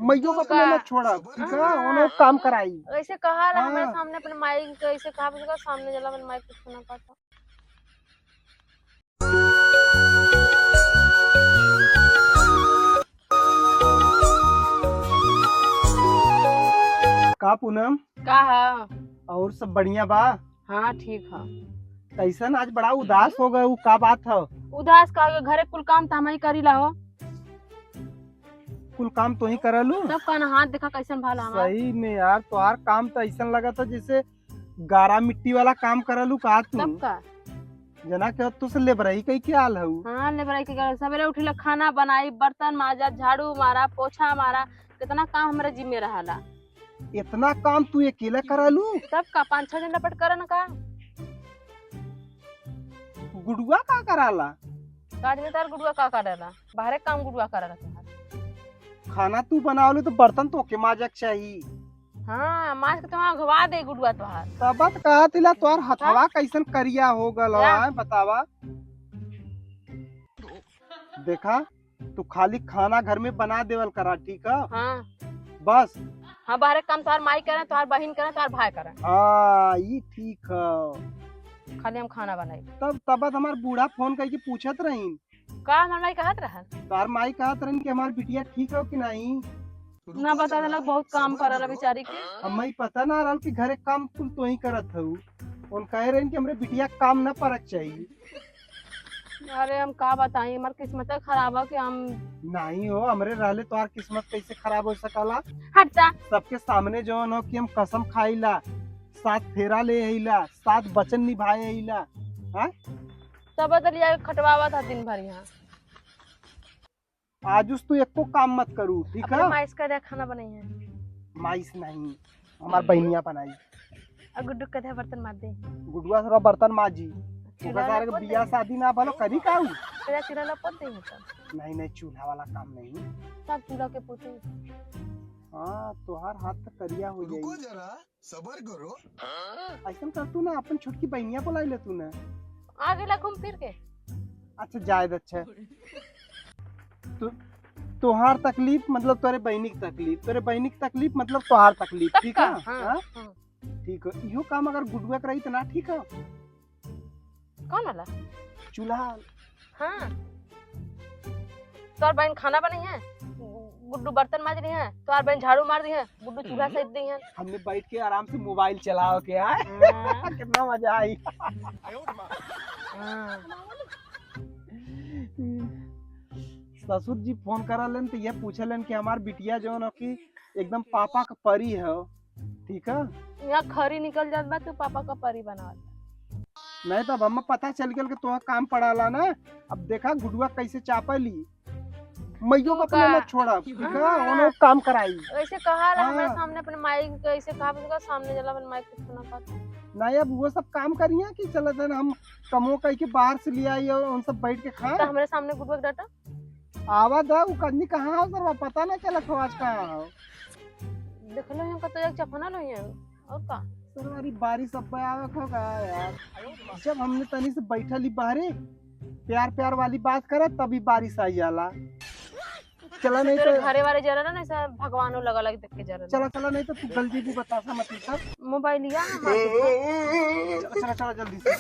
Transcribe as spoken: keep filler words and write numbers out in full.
मैयो का अपने ना छोड़ा, ठीक है? हाँ। ओनो काम कराई। ऐसे कहा ला, हमरा हाँ। सामने अपने माई के ऐसे कहा, बस सामने जला अपने माई के कुछ ना कहता। का पूनम? का है? और सब बढ़िया बा? हाँ, ठीक है। कैसन आज बड़ा उदास हो गए, उ का बात है? उदास का हो, घरे कुल काम त हमही करीला हो। कुल काम तोही करलू? तब का ना, हाथ देखा कैसन भाला हमार। सही में यार, तोहार काम त ऐसन लगत है जैसे गारा मिट्टी वाला काम करलू का तू? तब का? जना के तू से लेबरई कई के आल हऊ। हाँ, लेबरई कई के आल। सबेरे उठिला, खाना बनाई, बर्तन माजा, झाड़ू मारा, पोछा मारा, कितना काम हमरे जिम्मे रहला। इतना काम तू अकेले करलू? तब का, पाँच छह जन लपट करन का? गुडुआ का कराला? का जने तार गुडुआ का कराला? बाहरे काम गुडुआ कराला तोहार। खाना तू बनावलू तो बर्तन तोके माजक चाही। हाँ, माज के तो अघवा दे गुडुआ तोहार। तब त कहा तिला तोहार हथवा हाँ? कैसन करिया हो गल का? है, बतावा। देखा, तू खाली खाना घर में बना देवल करा, ठीक है? हाँ। बस। हाँ, बाहरे काम तोहार माई करे, तोहार बहिन करे, तोहार भाई करे। हाँ, ई ठीक है। खाली हम खाना बनाई। तब, तब हमार बूढ़ा फोन करके पूछत रहीन। का हमार माई कहत रहन? तोहार माई कहत रहन कि हमार बिटिया ठीक हो कि नहीं? ना बता देलक, बहुत काम परल बेचारी के। हमें पता ना रहल कि घरे काम कुल तोही करत हऊ। उन कहे रहन कि हमरे बिटिया काम ना परक चाहिए। अरे हम का बताई, हमार किस्मत खराब है कि हम नहीं हो, हमरे रहले तोहार किस्मत कैसे खराब हो सकला? हट जा। सबके सामने जौन हो कि हम कसम खाइला, सात फेरा ले आइला, सात वचन निभाए आइला, हाँ? तब बदलिया खटवावा था दिन भर यहाँ। आजुस तू एको काम मत करू, ठीक अपने है? माइस का दे खाना बनाई है। माइस नहीं, हमार बहिनिया बनाई। और गुड्डू का दे बर्तन माज दे। गुडुआ सारा बर्तन माजी। चूल्हा ओकर सारे के लपोत बियाह दे। शादी ना भलो करी काऊ? तेरा चूल्हा लपोत दे है तो। नहीं, नहीं, चूल्हा वाला काम नहीं। सब चूल्हा के पोते। हाँ, तोहार हाथ तो करिया हो रुको जाई। जरा, सबर करो। ऐसन कर तू ना, अपन छोटकी बहिनिया बुलाई ले तू ना। आ गेला घूम फिर के। अच्छा, जायद अच्छा। तू, तोहार तकलीफ मतलब तोरे बहिनी की तकलीफ, तोरे बहिनी की तकलीफ मतलब तोहार तकलीफ, तब ठीक का? है? हाँ, हाँ? हाँ। ठीक है, इहो काम अगर गुडुआ कराई तो ना ठीक है। कौन वाला? चूल्हा। हाँ। तोर बहन खाना बनाई है, गुड्डू बर्तन माज रही है, तोर बहन झाड़ू मार दी है, गुड्डू चूल्हा हम्म। सहित दी है। हमने बैठ के आराम से मोबाइल चलाओ के आए। हाँ। कितना मजा आई। हाँ। ससुर जी फोन करा लेन तो ये पूछे लेन कि हमार बिटिया जौन हो कि एकदम पापा का परी है, ठीक है? यहाँ खरी निकल जात बा, तू पापा का परी बनावत। नहीं, तब हमें पता चल गया कि तोहार काम पड़ाला ना। अब देखा गुडुआ कैसे चापा ली। मैयो तू का अपने का? ना छोड़ा, ठीक है? हाँ। ओनो काम कराई। ऐसे कहा रहा हमारे हाँ। सामने अपने माई के, ऐसे कहा, उसका सामने जला अपने माई के कुछ ना कहता। नहीं, अब वो सब काम करिया कि चलत है ना, हम कमो कह के बाहर से ले आई और उन सब बैठ के खाए। तो हमारे सामने गुडुआ के डाटा? आवा दा, उ कजनी कहाँ हो सरवा, पता ना चलत हो आज कहाँ हो। देख लो यहाँ कतो एक चफना लो यहाँ, और का? सरवा, अरे बारिश अब आवे को का यार, जब हमने तनी से बैठल ही बाहरे, प्यार प्यार वाली बात करे तभी बारिश आ जाला। चला नहीं तेरे तो घरे वाले जरा ना, ऐसा भगवानो लगा लग देख के जरा। चला, चला नहीं तो तू गल जीबू बतासा मत कर। मोबाइल लिया ना मार दे। चला, चला, चला जल्दी से।